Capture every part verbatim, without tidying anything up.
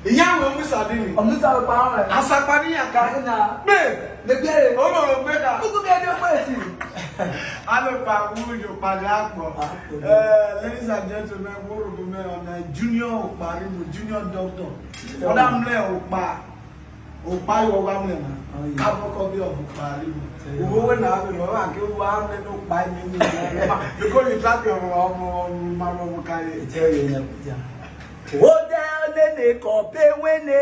Iyan we mu sardine. Ọmisa we pa ọrẹ. Asakpa ni yan ka. Ka na. Gbe. Me gbe re. Ororo gbe ka. Kuku bi ẹni ọkpọ eti. Alo pa wu yo pa de akpọ. Akpọ. Eh, ladies and gentlemen, wo ro me on a junior Okparibo, junior doctor. Yeah. Ọda mrẹ Okpa. Okpa yo wa mrẹ na. Oh, yeah. Ka bọ kọ bi ọvo Okparibo. Yeah. Wo we na ave ro, wa ke wa mrẹ no Okpa mi ni. Because you tap your ọmọ, ọmọ, ọmọ, ọmọ, ka ye. Ete ye nya kuja. Odẹ nene kọ pe wene,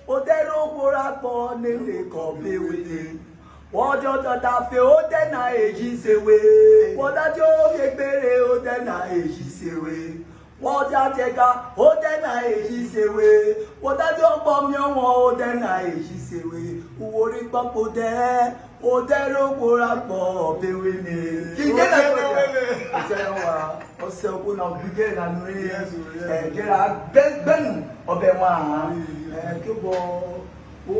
odẹ ro hworakpọ nene kọ pe wene. Wọ jọ dọda fe odẹ na eji se we, wọ da jọ vwẹ egbere odẹ na eji se we. Wọ da jẹga odẹ na eji se we, wọ da jọ kpọ miọvwọn odẹ na eji se we. Uwo ri kpọkpọ odẹ, odẹ ro hworakpọ ọbe wene. Kidie na Odẹ ko na ya? Wene. Ẹsẹ yọ wa, ọsẹ ọko na ọgbigẹ na nu re. Yes, o, yes. Ẹgẹ ra gbẹgbẹnu ọbẹ wan. Mm. Ẹ, kí o bọ o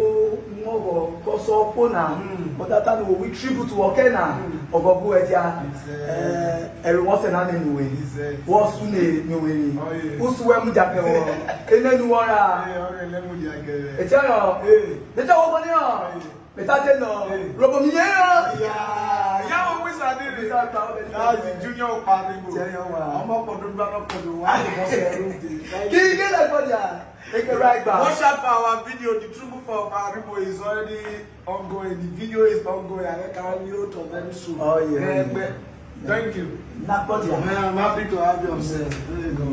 mu ọghọ kọ sọ ọko na. Mm. Ọtata nu wo wi tribute wọ kẹ na. Mm. Ọgọ bu ẹdia. Yes, sir. Ẹ, ẹro wọn sẹ na ne nu we. Yes, sir. Wọ su ne nu we ni. Oh, yeah. Usu wẹ mu ja kẹ wọ. Ene nu wọ ra. Yeah, ọrẹ lẹ mu ja kẹ wẹ. Ẹchẹ yọ. Yeah. Bẹtẹ wọ bọ ni ọ. Yeah. Me ta te nọ, Hey. Robo mi yẹn. Ya, ya, wo pesa de re. Pesa ta o de. That's the junior Okparibo. Junior wa. Ọmọ kpọdọ gba nọ kpọdọ wa. Thank you. Kí ni lè gbọ́dọ̀? Eke right back. Watch out for our video. The True Move for Okparibo is already ongoing. The video is ongoing. I can reveal to them soon. Oh, yeah. Ẹgbẹ́. Thank you. Na gbọ́dọ̀. Man, I'm happy to have you on set. There you go.